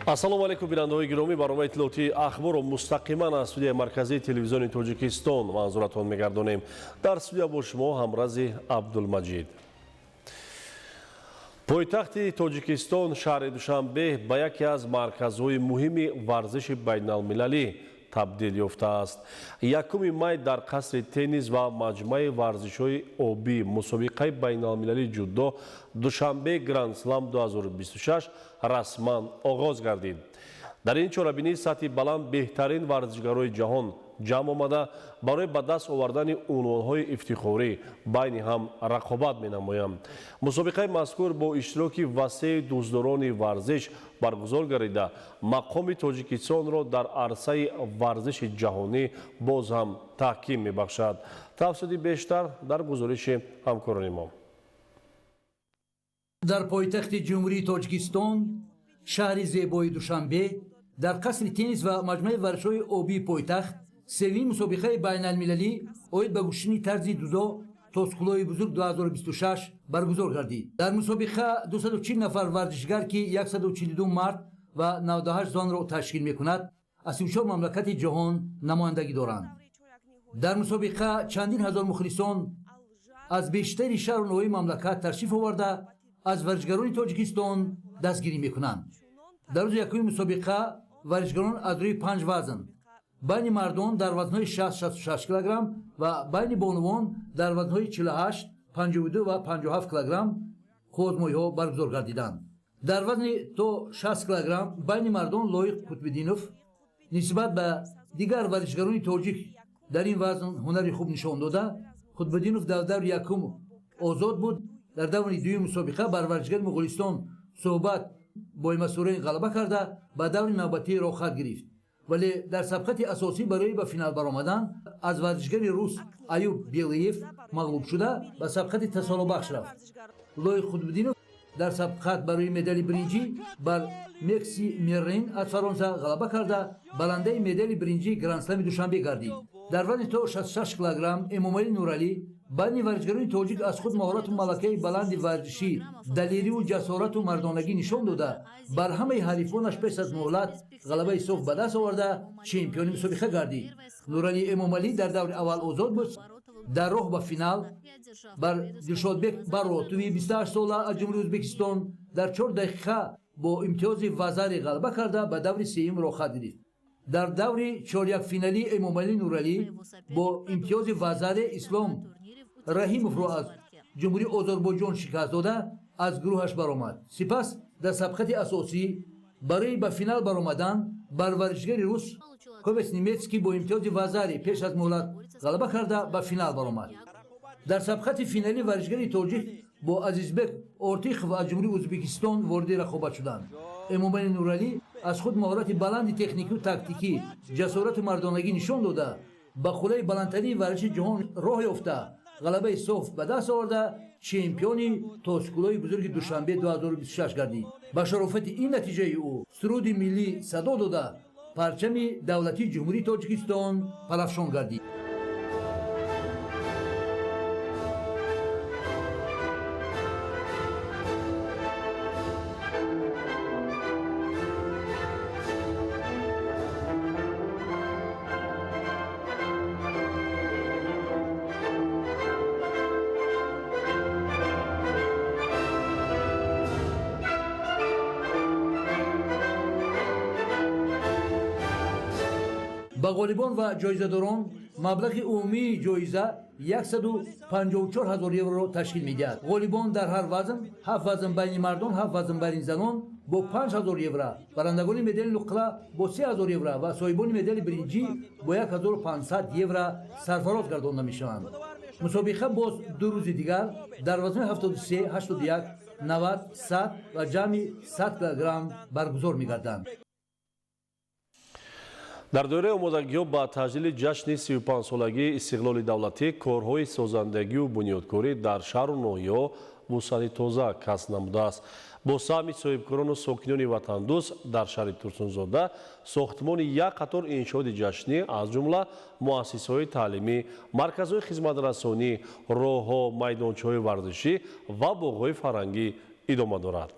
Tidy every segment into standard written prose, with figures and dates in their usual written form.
Ассалому алайкум, бинандаҳои гиромӣ. Барномаи иттилоотии Ахборро мустақиман аз студияи марказии телевизиони Тоҷикистон манзуратон мегардонем. Дар студия бо шумо ҳамрази Абдулмаҷид. Пойтахти Тоҷикистон, шаҳри Душанбе, ба яке аз марказҳои муҳими варзиши байналмилалӣ табдил ёфтааст. 1 май дар қасри теннис ва маҷмӯаи варзишҳои обӣ мусобиқаи байналмилалии ҷудо Душанбе Гранд-слам 2026 расман оғоз гардид. Дар ин чорабинии сатҳи баланд беҳтарин варзишгарои ҷаҳон ҷамъ омада, барои ба даст овардани унвонҳои ифтихорӣ байни ҳам рақобат менамоянд. Мусобиқаи мазкур бо иштироки васеи дӯстдорони варзиш баргузор гардида, мақоми Тоҷикистонро дар арсаи варзиши ҷаҳонӣ боз ҳам таҳким мебахшад. Тафсилоти бештар дар гузориши ҳамкорони мо. Дар пойтахти Ҷумҳурии Тоҷикистон, шаҳри зебои Душанбе, дар қасри теннис ва маҷмӯаи варзишҳои обии пойтахт севумин мусобиқаи байналмилалӣ оид ба гӯштини тарзи дзюдо Тоскулои бузург 2026 баргузор гардид. Дар мусобиқа 240 нафар варзишгар, ки 142 мард ва 98 занро ташкил мекунад, аз 34 мамлакати ҷаҳон намояндагӣ доранд. Дар мусобиқа чандин ҳазор мухлисон аз бештари шаҳру ноҳияи мамлакат ташриф оварда, аз варзишгарони Тоҷикистон дастгирӣ мекунанд. Дар рӯзи якуми мусобиқа варзишгарон аз рӯи панҷ вазн байни мардон дар вазнҳои 60-66 килограмм ва байни бонувон дар вазнҳои 48, 52 ва 57 килограмм озмоиҳо баргузор гардиданд. Дар вазни то 60 килограмм байни мардон Лоиқ Қутбиддинов нисбат ба дигар варзишгарони тоҷик дар ин вазн ҳунари хуб нишон дода, Қутбиддинов дар даври якум озод буд. Дар даври дуюми мусобиқа бар варзишгари Моғулистон Суҳбат Боймасурен ғалаба карда, ба даври навбатӣ роҳхат гирифт. Вале дар сабқати асосӣ барои ба финал баромадан аз варзишгари рус Аюб Белиев мағлуб шуда, ба сабқати тасаллобахш рафт. Лоиқ Қутбиддинов дар сабқат барои медали биринҷӣ бар Мекси Меррин аз Фаронса ғалаба карда, барандаи медали биринҷии Грандслами Душанбе гардид. Дар вазни то 66 килограмм Эмомалӣ Нуралӣ байни варзишгарони тоҷик аз худ маҳорату малакаи баланди варзишӣ, далериву ҷасорату мардонагӣ нишон дода, бар ҳамаи ҳарифонаш пеш аз муҳлат ғалабаи соф ба даст оварда, чемпиони мусобиқа гардид. Нуралӣ Эмомалӣ дар даври аввал озод буд. Дар роҳ ба финал бар Дилшодбек Баротови 28 сола аз Ҷумҳурии Ӯзбекистон дар 4 дақиқа бо имтиёзи вазаре ғалаба карда, ба даври сеюм роҳхат гирифт. Дар даври чорякфиналӣ Эмомалӣ Нуралӣ бо имтиёзи вазаре Ислом Раҳимовро аз Ҷумҳурии Озарбойҷон шикаст дода, аз гурӯҳаш баромад. Сипас дар сабқати асосӣ барои ба финал баромадан бар варзишгари рус Ковес Немецкий бо имтиёзи вазаре пеш аз муҳлат ғалаба карда, ба финал баромад. Дар сабқати финалӣ варзишгари тоҷик бо Азизбек Ортихов аз Ҷумҳурии Ӯзбекистон вориди рақобат шуданд. Эмомалӣ Нуралӣ аз худ маҳорати баланди техникию тактикӣ, ҷасорату мардонагӣ нишон дода, ба қуллаи баландтарини варзиши ҷаҳон роҳ ёфта, ғалабаи соф ба даст оварда, чемпиони Тоскулои бузурги Душанбе 2026 гардид. Ба шарофати ин натиҷаи ӯ суруди миллӣ садо дода, парчами давлатии Ҷумҳурии Тоҷикистон парафшон гардид. Ба ғолибон ва ҷоизадорон маблағи умумии ҷоиза 154 ҳазор евроро ташкил медиҳад. Ғолибон дар ҳар вазн, ҳафт вазн байни мардон, ҳафт вазн байни занон, бо 5 ҳазор евро, барандагони медали нуқра бо 3 ҳазор евро ва соҳибони медали биринҷӣ бо 1500 евро сарфароз гардонда мешаванд. Мусобиқа боз 2 рӯзи дигар дар вазнҳои 73, 81, 90, 100 ва ҷамъи 100 килограмм баргузор мегарданд. Дар доираи омодагиҳо ба таҷлили ҷашни 35-солагии истиқлоли давлатӣ корҳои созандагию бунёдкорӣ дар шаҳру ноҳияҳо вусъати тоза касб намудааст. Бо саҳми соҳибкорону сокинони ватандӯст дар шаҳри Турсунзода сохтмони як қатор иншооти ҷашнӣ, аз ҷумла муассисаҳои таълимӣ, марказҳои хизматрасонӣ, роҳҳо, майдончаҳои варзишӣ ва боғҳои фарҳангӣ идома дорад.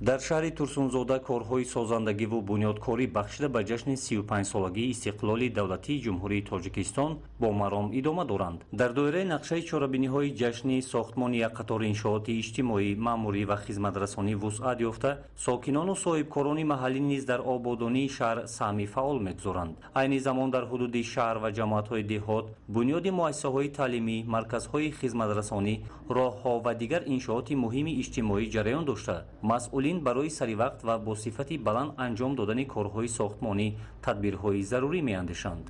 Дар шаҳри Турсунзода корҳои созандагиву бунёдкорӣ бахшида ба ҷашни 35-солагии истиқлоли давлатии Ҷумҳурии Тоҷикистон бо маром идома доранд. Дар доираи нақшаи чорабиниҳои ҷашни сохтмони як қатор иншооти иҷтимоӣ, маъмурӣ ва хизматрасонӣ вусъат ёфта, сокинону соҳибкорони маҳаллӣ низ дар ободонии шаҳр саҳми фаъол мегузоранд. Айни замон дар ҳудуди шаҳр ва ҷамоатҳои деҳот бунёди муассисаҳои таълимӣ, марказҳои хизматрасонӣ, роҳҳо ва дигар иншооти муҳими иҷтимоӣ ҷараён дошта, масъулин барои саривақт ва бо сифати баланд анҷом додани корҳои сохтмонӣ тадбирҳои зарурӣ меандешанд.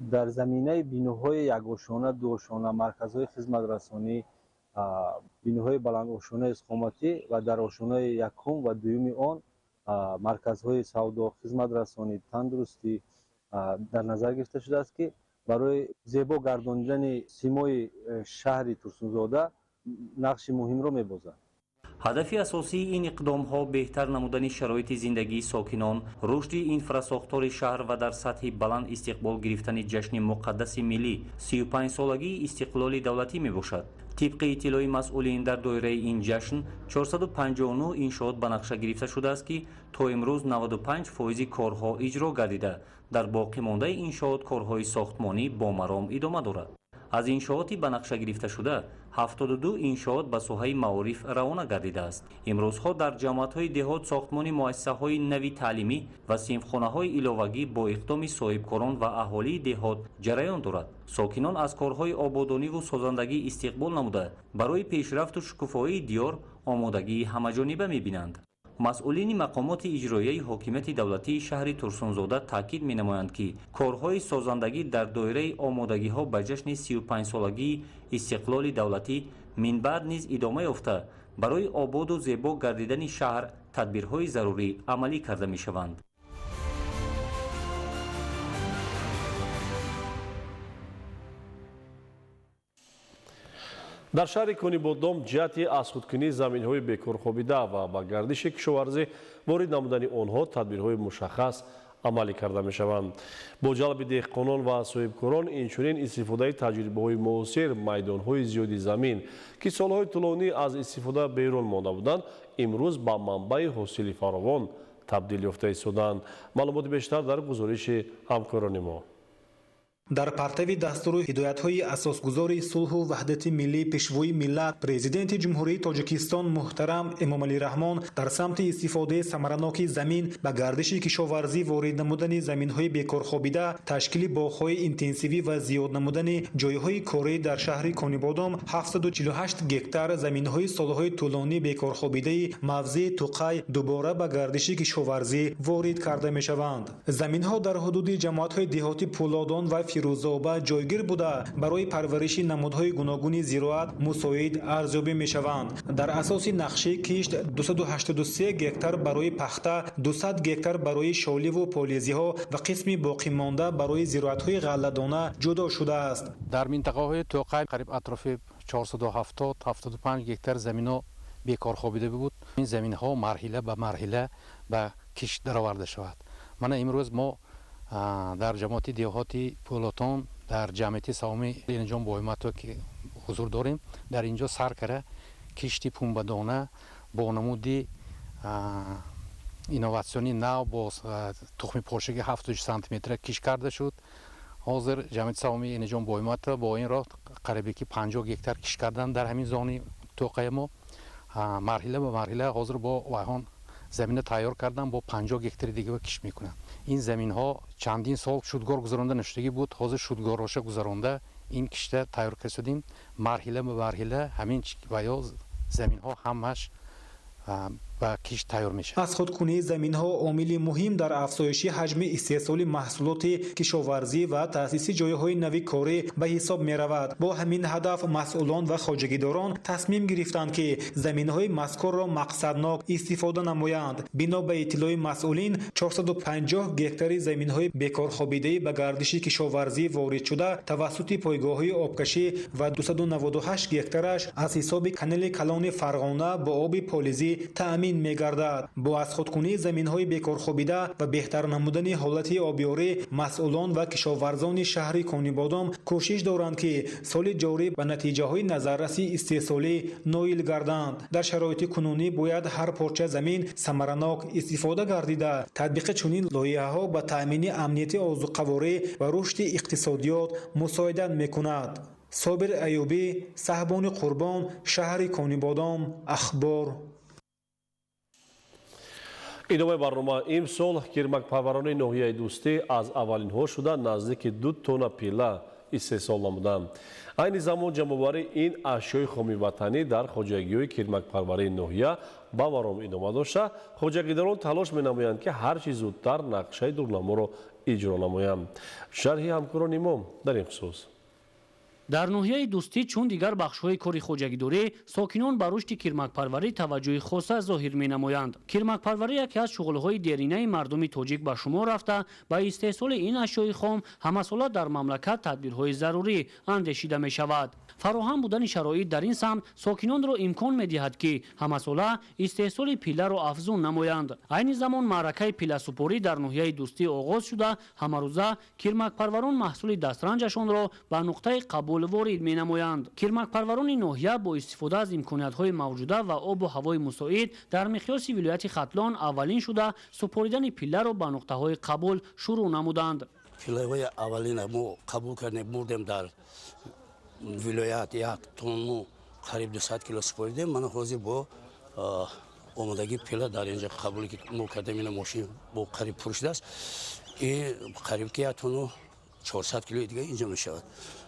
Дар заминаи биноҳои якошона, дуошона, марказҳои хизматрасонӣ, биноҳои баландошонаи истиқоматӣ ва дар ошонаи якум ва дуюми он марказҳои савдо, хизматрасонӣ, тандурустӣ дар назар гирифта шудааст, ки барои зебо гардонидани симои шаҳри Турсунзода нақши муҳимро мебозад. Ҳадафи асосии ин иқдомҳо беҳтар намудани шароити зиндагии сокинон, рушди инфрасохтори шаҳр ва дар сатҳи баланд истиқбол гирифтани ҷашни муқаддаси миллӣ 35-солагии истиқлоли давлатӣ мебошад. Тибқи иттилои масъулин, дар доираи ин ҷашн 459 иншоот ба нақша гирифта шудааст, ки то имрӯз 95% корҳо иҷро гардида, дар боқимондаи иншоот корҳои сохтмонӣ бо маром идома дорад. Аз иншооти ба нақша гирифташуда 72 иншоот ба соҳаи маориф равона гардидааст. Имрӯзҳо дар ҷамоатҳои деҳот сохтмони муассисаҳои нави таълимӣ ва синфхонаҳои иловагӣ бо иқдоми соҳибкорон ва аҳолии деҳот ҷараён дорад. Сокинон аз корҳои ободониву созандагӣ истиқбол намуда, барои пешрафту шукуфоии диёр омодагии ҳамаҷониба мебинанд. Масъулини мақомоти иҷроияи ҳокимияти давлатии шаҳри Турсунзода таъкид менамоянд, ки корҳои созандагӣ дар доираи омодагиҳо ба ҷашни 35-солагии истиқлоли давлатӣ минбаъд низ идома ёфта, барои ободу зебо гардидани шаҳр тадбирҳои зарурӣ амалӣ карда мешаванд. Дар шаҳри Конибодом ҷиҳати аз худкунии заминҳои бекорхобида ва ба гардиши кишоварзӣ ворид намудани онҳо тадбирҳои мушаххас амалӣ карда мешаванд. Бо ҷалби деҳқонон ва соҳибкорон, инчунин истифодаи таҷрибаҳои муосир, майдонҳои зиёди замин, ки солҳои тӯлонӣ аз истифода берун монда буданд, имрӯз ба манбаи ҳосили фаровон табдил ёфта истоданд. Маълумоти бештар дар гузориши ҳамкорони мо. Дар партави дастуру ҳидоятҳои асосгузори сулҳу ваҳдати миллӣ, пешвои миллат, Президенти Ҷумҳурии Тоҷикистон муҳтарам Эмомалӣ Раҳмон дар самти истифодаи самараноки замин ба гардиши кишоварзӣ ворид намудани заминҳои бекорхобида, ташкили боғҳои интенсивӣ ва зиёд намудани ҷойҳои корӣ дар шаҳри Конибодом 748 гектар заминҳои солҳои тӯлонӣ бекорхобидаи мавзеи Туқай дубора ба гардиши кишоварзӣ ворид карда мешаванд. Заминҳо дар ҳудуди ҷамоатҳои деҳоти Пулодон ва Фирӯзоба ҷойгир буда, барои парвариши намудҳои гуногуни зироат мусоид арзёбӣ мешаванд. Дар асоси нақшаи кишт 283 гектар барои пахта, 200 гектар барои шоливу полезиҳо ва қисми боқимонда барои зироатҳои ғалладона ҷудо шудааст. Дар минтақаҳои Тоқай қариб атрофи 470-75 гектар заминҳо бекор хобида буд. Ин заминҳо марҳила ба марҳила ба кишт дароварда шавад. Мана имрӯз мо дар ҷамоати деҳоти Пулотон дар ҷамъияти савоми Ленинҷон Бойматов ки ҳузур дорем, дар инҷо сар кара кишти пунбадона бо намуди инноватсиони нав бо тухми пошаги 7 сантиметра кишт карда шуд. Ҳозир ҷамъияти савоми Ленинҷон Бойматов бо ин роҳ қарибе ки 50 гектар кишт кардан дар ҳамин зони тоқаи мо. Марҳила ба марҳила ҳозир бо вайҳон замина тайёр кардан бо 50 гектари дига кишт мекунанд. Ин заминҳо чандин сол шудгор гузаронда нашудагӣ буд. Ҳозир шудгорроша гузаронда ин кишта тайёр карда шудем. Марҳила ба марҳила ҳамин ва ё заминҳо ҳамаш ба кишт тайёр мешавад. Аз худкунии заминҳо омили муҳим дар афзоиши ҳаҷми истеҳсоли маҳсулоти кишоварзӣ ва таъсиси ҷойҳои нави корӣ ба ҳисоб меравад. Бо ҳамин ҳадаф масъулон ва хоҷагидорон тасмим гирифтанд, ки заминҳои мазкурро мақсаднок истифода намоянд. Бино ба иттилои масъулин, 450 гектари заминҳои бекорхобидаи ба гардиши кишоварзӣ ворид шуда тавассути пойгоҳҳои обкашӣ ва 298 гектараш аз ҳисоби канали калони Фарғона бо оби полизӣ таъмин таъмин мегардад. Бо азхудкунии заминҳои бекорхобида ва беҳтар намудани ҳолати обёрӣ, масъулон ва кишоварзони шаҳри Конибодом кӯшиш доранд, ки соли ҷорӣ ба натиҷаҳои назарраси истеҳсолӣ ноил гарданд. Дар шароити кунунӣ бояд ҳар порча замин самаранок истифода гардида, татбиқи чунин лоиҳаҳо ба таъмини амнияти озуқаворӣ ва рушди иқтисодиёт мусоидат мекунад. Собир Аюбӣ, Саҳбони Қурбон, шаҳри Конибодом, Ахбор. Идомаи барнома. Имсол кирмакпарварони ноҳияи Дӯстӣ аз аввалинҳо шуда наздики 2 тонна пилла истеҳсол намуданд. Айни замон ҷамъоварии ин ашёи хоми ватанӣ дар хоҷагиҳои кирмакпарварии ноҳия ба маром идома дошта, хоҷагидорон талош менамоянд, ки ҳар чӣ зудтар нақшаи дурнаморо иҷро намоянд. Шарҳи ҳамкорони мо дар ин хусус. Дар ноҳияи Дӯстӣ чун дигар бахшҳои кори хоҷагидорӣ, сокинон ба рушди кирмакпарварӣ таваҷҷӯҳи хоса зоҳир менамоянд. Кирмакпарварӣ яке аз шуғлҳои деринаи мардуми тоҷик ба шумор рафта, ба истеҳсоли ин ашёи хом ҳамасола дар мамлакат тадбирҳои зарурӣ андешида мешавад. Фароҳам будани шароит дар ин самт сокинонро имкон медиҳад, ки ҳамасола истеҳсоли пилларо афзун намоянд. Айни замон маъракаи пилласупорӣ дар ноҳияи Дӯстӣ оғоз шуда, ҳамарӯза кирмакпарварон маҳсули дастранҷашонро ба нуқтаи қабул ворид менамоянд. Кирмакпарварони ноҳия бо истифода аз имкониятҳои мавҷуда ва обу ҳавои мусоид дар миқёси вилояти Хатлон аввалин шуда супоридани пилларо ба нуқтаҳои қабул шурӯъ намуданд. Пиллаҳои аввалина мо қабул кардем, бурдем дар вилоят, 1 тонну қариб 200 кило супоридем. Мана ҳозир бо омодагии пилла дар инҷа қабуле ки мо кардем, ина мошин бо қариб пур шудааст. И қариб ки 1 тонну 400 килои дига инҷо мешавад.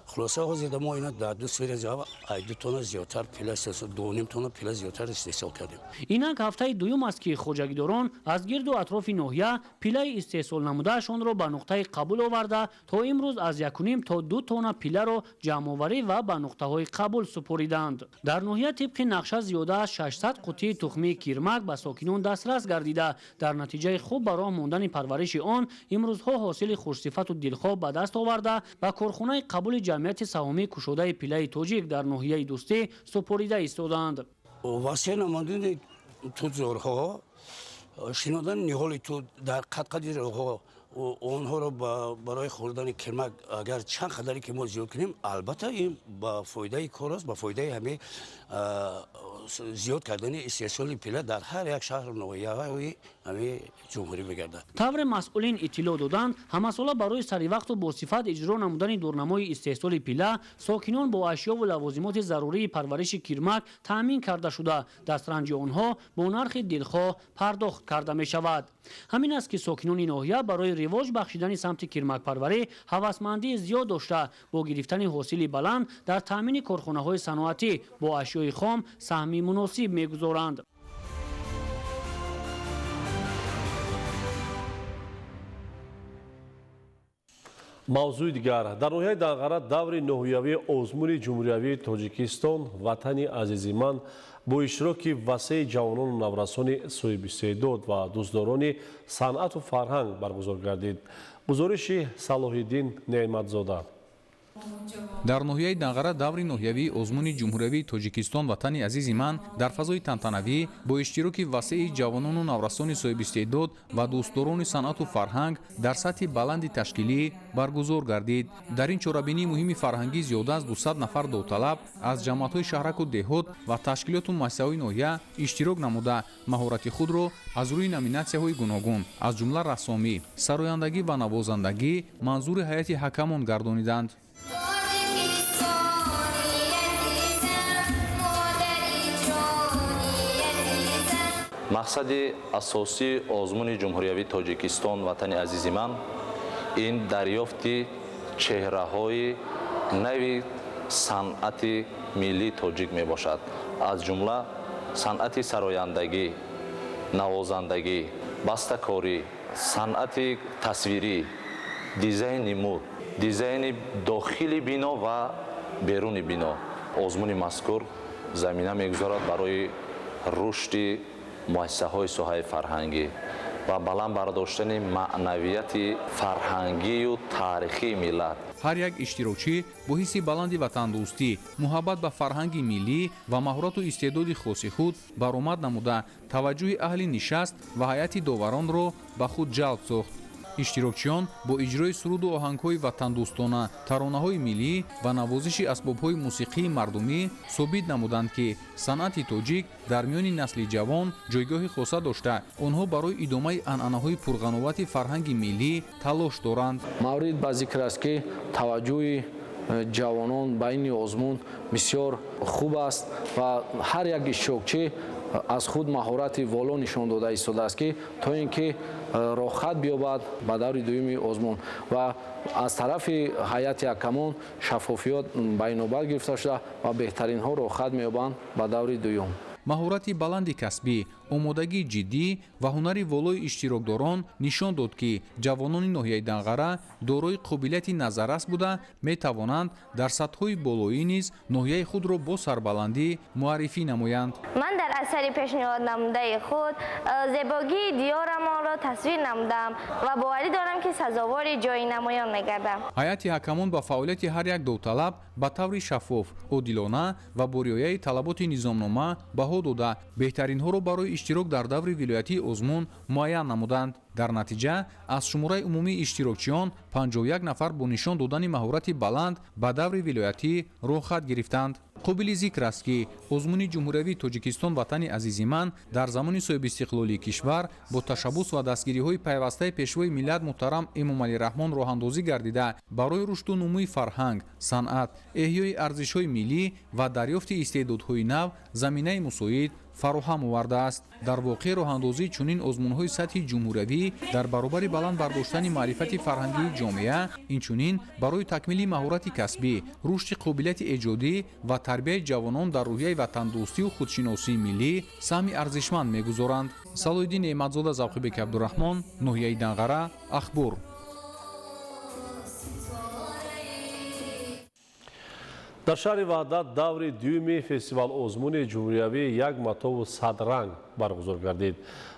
Хулоса, ҳозир мо ина дар 2 сфера 2 тонна зиёдтар пилла истеҳсол, 2.5 тонна пилла зиёдтар истеҳсол кардем. Инак ҳафтаи дуюм аст, ки хоҷагидорон аз гирду атрофи ноҳия пиллаи истеҳсол намудаашонро ба нуқтаи қабул оварда, то имрӯз аз 1.5 то 2 тонна пилларо ҷамъоварӣ ва ба нуқтаҳои қабул супориданд. Дар ноҳия тибқи нақша зиёда аз 600 қутии тухмии кирмак ба сокинон дастрас гардида, дар натиҷаи хуб ба роҳ мондани парвариши он имрӯзҳо ҳосили хушсифату дилхоҳ ба даст оварда, ба корхонаи қабули ҷамъияти саҳомии кушодаи пиллаи тоҷик дар ноҳияи Дӯстӣ супорида истодаанд. Васеъ намудани тутзорҳо, шинодани ниҳоли тут дар қадқади роҳҳо, онҳоро барои хӯрдани кирмак агар чанд қадаре ки мо зиёд кунем, албатта ин ба фоидаи кор аст, ба фоидаи ҳамаи зиёд кардани истеҳсоли пилла дар ҳар як шаҳру ноҳияҳои ҳамаи ҷумҳурӣ мегардад. Тавре масъулин иттилоъ доданд, ҳамасола барои саривақту босифат иҷро намудани дурнамои истеҳсоли пилла сокинон бо ашёву лавозимоти зарурии парвариши кирмак таъмин карда шуда, дастранҷи онҳо бо нархи дилхоҳ пардохт карда мешавад. Ҳамин аст, ки сокинони ноҳия барои ривоҷ бахшидани самти кирмакпарварӣ ҳавасмандии зиёд дошта, бо гирифтани ҳосили баланд дар таъмини корхонаҳои саноатӣ бо ашёи хом саҳми муносиб мегузоранд. Мавзӯи дигар. Дар ноҳияи Данғара даври ноҳиявии озмуни ҷумҳуриявии Тоҷикистон «Ватани азизи ман» бо иштироки васеи ҷавонону наврасони соҳибистеъдод ва дӯстдорони санъату фарҳанг баргузор гардид. Гузориши Салоҳиддин Неъматзода. Дар ноҳияи Данғара даври ноҳиявии озмуни ҷумҳуриявии Тоҷикистон «Ватани азизи ман» дар фазои тантанавӣ бо иштироки васеи ҷавонону наврасони соҳибистеъдод ва дӯстдорони санъату фарҳанг дар сатҳи баланди ташкилӣ баргузор гардид. Дар ин чорабинии муҳими фарҳангӣ зиёда аз 200 нафар довталаб аз ҷамоатҳои шаҳраку деҳот ва ташкилоту муассисаҳои ноҳия иштирок намуда, маҳорати худро аз рӯи номинатсияҳои гуногун, аз ҷумла рассомӣ, сарояндагӣ ва навозандагӣ манзури ҳайати ҳакамон гардониданд. Мақсади асосии озмуни ҷумҳуриявии Тоҷикистон «Ватани азизи ман» ин дарёфти чеҳраҳои нави санъати миллии тоҷик мебошад, аз ҷумла санъати сарояндагӣ, навозандагӣ, бастакорӣ, санъати тасвирӣ, дизайни мӯд, дизайни дохили бино ва беруни бино. Озмуни мазкур замина мегузорад барои рушди муассисаҳои соҳаи фарҳангӣ, ва баланд бардоштани маънавияти фарҳангию таърихии миллат. Ҳар як иштирокчӣ бо ҳисси баланди ватандӯстӣ, муҳаббат ба фарҳанги миллӣ ва маҳорату истеъдоди хоси худ баромад намуда, таваҷҷӯҳи аҳли нишаст ва ҳайати доваронро ба худ ҷалб сохт. Иштирокчиён бо иҷрои суруду оҳангҳои ватандӯстона, таронаҳои миллӣ ва навозиши асбобҳои мусиқии мардумӣ собит намуданд, ки санъати тоҷик дар миёни насли ҷавон ҷойгоҳи хоса дошта, онҳо барои идомаи анъанаҳои пурғановати фарҳанги миллӣ талош доранд. Маврид ба зикр аст, ки таваҷҷӯҳи ҷавонон ба ин озмун бисёр хуб аст ва ҳар як иштирокчӣ аз худ маҳорати воло нишон дода истодааст, ки то ин ки роҳхат биёбад ба даври дуюми озмун ва аз тарафи ҳайати ҳакамон шаффофият ба инобат гирифта шуда ва беҳтаринҳо роҳхат меёбанд ба даври дуюм. Маҳорати баланди касбӣ, омодагии ҷиддӣ ва ҳунари волои иштирокдорон нишон дод, ки ҷавонони ноҳияи Данғара дорои қобилияти назаррас буда, метавонанд дар сатҳҳои болоӣ низ ноҳияи худро бо сарбаландӣ муаррифӣ намоянд. Ман дар асари пешниҳод намудаи худ зебогии диёрамонро тасвир намудам ва боварӣ дорам, ки сазовори ҷои намоён мегардам. Ҳайати ҳакамон ба фаъолияти ҳар як довталаб ба таври шаффоф, одилона ва бо риояи талаботи низомнома баҳо дода, беҳтаринҳоро барои иштирок дар даври вилоятии озмун муайян намуданд. Дар натиҷа аз шумораи умумии иштирокчиён 51 нафар бо нишон додани маҳорати баланд ба даври вилоятӣ роҳхат гирифтанд. Қобили зикр аст, ки озмуни ҷумҳуриявии Тоҷикистон «Ватани азизи ман» дар замони соҳибистиқлолии кишвар бо ташаббус ва дастгириҳои пайвастаи пешвои миллат муҳтарам Эмомалӣ Раҳмон роҳандозӣ гардида, барои рушду нумӯи фарҳанг, санъат, эҳёи арзишҳои миллӣ ва дарёфти истеъдодҳои нав заминаи мусоид фароҳам овардааст. Дар воқеъ роҳандозии чунин озмунҳои сатҳи ҷумҳуриявӣ дар баробари баланд бардоштани маърифати фарҳангии ҷомеа, инчунин барои такмили маҳорати касбӣ, рушди қобилияти эҷодӣ ва тарбияи ҷавонон дар рӯҳияи ватандӯстию худшиносии миллӣ саҳми арзишманд мегузоранд. Салоҳиддин Неъматзода, Завқибек Абдураҳмон, ноҳияи Данғара, Ахбор. Дар шаҳри Ваҳдат даври дуюми фестивал озмуни ҷумҳуриявии «Як матову сад ранг» баргузор гардид.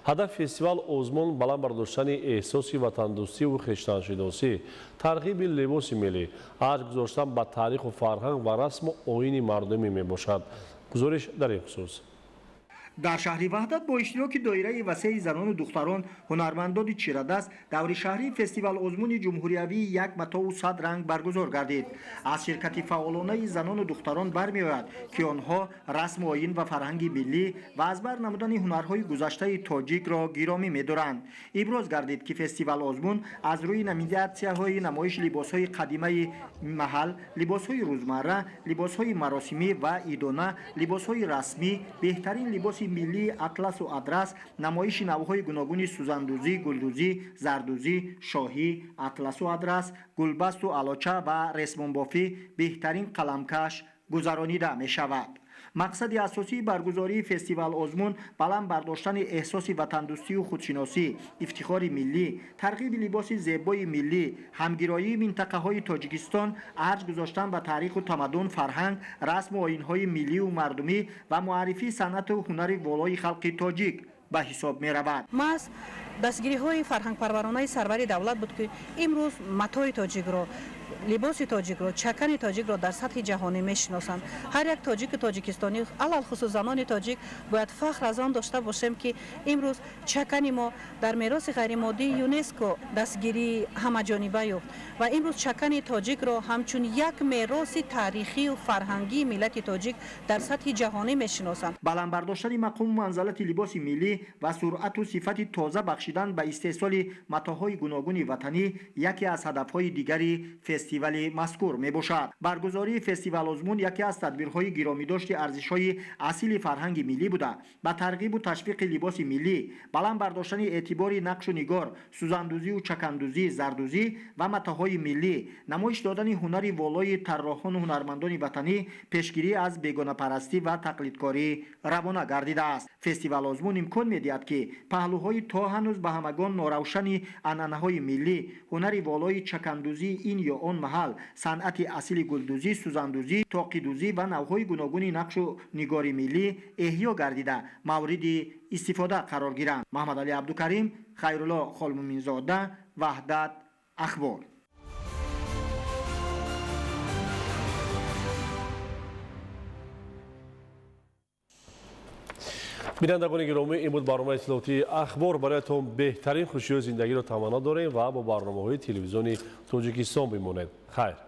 Ҳадафи фестивал озмун баланд бардоштани эҳсоси ватандӯстиву хештаншиносӣ, тарғиби либоси миллӣ, арҷ гузоштан ба таъриху фарҳанг ва расму оини мардумӣ мебошад. Гузориш дар ин хусус. Дар шаҳри Ваҳдат бо иштироки доираи васеи занону духтарон, ҳунармандони чирадаст даври шаҳрии фестивал озмуни ҷумҳуриявии «Як матову сад ранг» баргузор гардид. Аз ширкати фаъолонаи занону духтарон бармеояд, ки онҳо расму оин ва фарҳанги миллӣ ва аз бар намудани ҳунарҳои гузаштаи тоҷикро гиромӣ медоранд. Иброз гардид, ки фестивал озмун аз рӯи номинатсияҳои намоиши либосҳои қадимаи маҳал, либосҳои рӯзмарра, либосҳои маросимӣ ва идона, либосҳои расмӣ, беҳтарин либоси миллии атласу адрас, намоиши навъҳои гуногуни сӯзандӯзӣ, гулдӯзӣ, зардӯзӣ, шоҳӣ, атласу адрас, гулбасту алоча ва ресмонбофӣ, беҳтарин қаламкаш гузаронида мешавад. Мақсади асосии баргузории фестивал озмун баланд бардоштани эҳсоси ватандӯстию худшиносӣ, ифтихори миллӣ, тарғиби либоси зебои миллӣ, ҳамгироии минтақаҳои Тоҷикистон, арҷ гузоштан ба таъриху тамаддун, фарҳанг, расму оинҳои миллию мардумӣ ва муаррифии санъату ҳунари волои халқи тоҷик ба ҳисоб меравад. Маҳз дастгириҳои фарҳангпарваронаи сарвари давлат буд, ки имрӯз матои тоҷикро, либоси тоҷикро, чакани тоҷикро дар сатҳи ҷаҳонӣ мешиносанд. Ҳар як тоҷику тоҷикистонӣ, алалхусус занони тоҷик, бояд фахр аз он дошта бошем, ки имрӯз чакани мо дар мероси ғайримоддии ЮНЕСКО дастгирии ҳамаҷониба ёфт ва имрӯз чакани тоҷикро ҳамчун як мероси таърихию фарҳангии миллати тоҷик дар сатҳи ҷаҳонӣ мешиносанд. Баланд бардоштани мақому манзалати либоси миллӣ ва суръату сифати тоза бахшидан ба истеҳсоли матоъҳои гуногуни ватанӣ яке аз ҳадафҳои дигари фестивали мазкур мебошад. Баргузории фестивал озмун яке аз тадбирҳои гиромидошти арзишҳои асили фарҳанги миллӣ буда, ба тарғибу ташвиқи либоси миллӣ, баланд бардоштани эътибори нақшу нигор, сӯзандӯзию чакандӯзӣ, зардӯзӣ ва матоъҳои миллӣ, намоиш додани ҳунари волои тарроҳону ҳунармандони ватанӣ, пешгирӣ аз бегонапарастӣ ва тақлидкорӣ равона гардидааст. Фестивал озмун имкон медиҳад, ки паҳлӯҳои то ҳанӯз ба ҳамагон норавшани анъанаҳои миллӣ, ҳунари волои чакандӯзии ин ё он маҳал санъати асили гулдӯзӣ, сӯзандӯзӣ, тоқидӯзӣ ва навъҳои гуногуни нақшу нигори миллӣ эҳё гардида мавриди истифода қарор гиранд. Маҳмадалӣ Абдукарим, Хайрулло Холмуминзода, Ваҳдат, Ахбор. Бинандагони гиромӣ, ин буд барномаи иттилоотии Ахбор. Бароятон беҳтарин хушиҳои зиндагиро таманно дорем ва бо барномаҳои телевизиони Тоҷикистон бимонед. Хайр.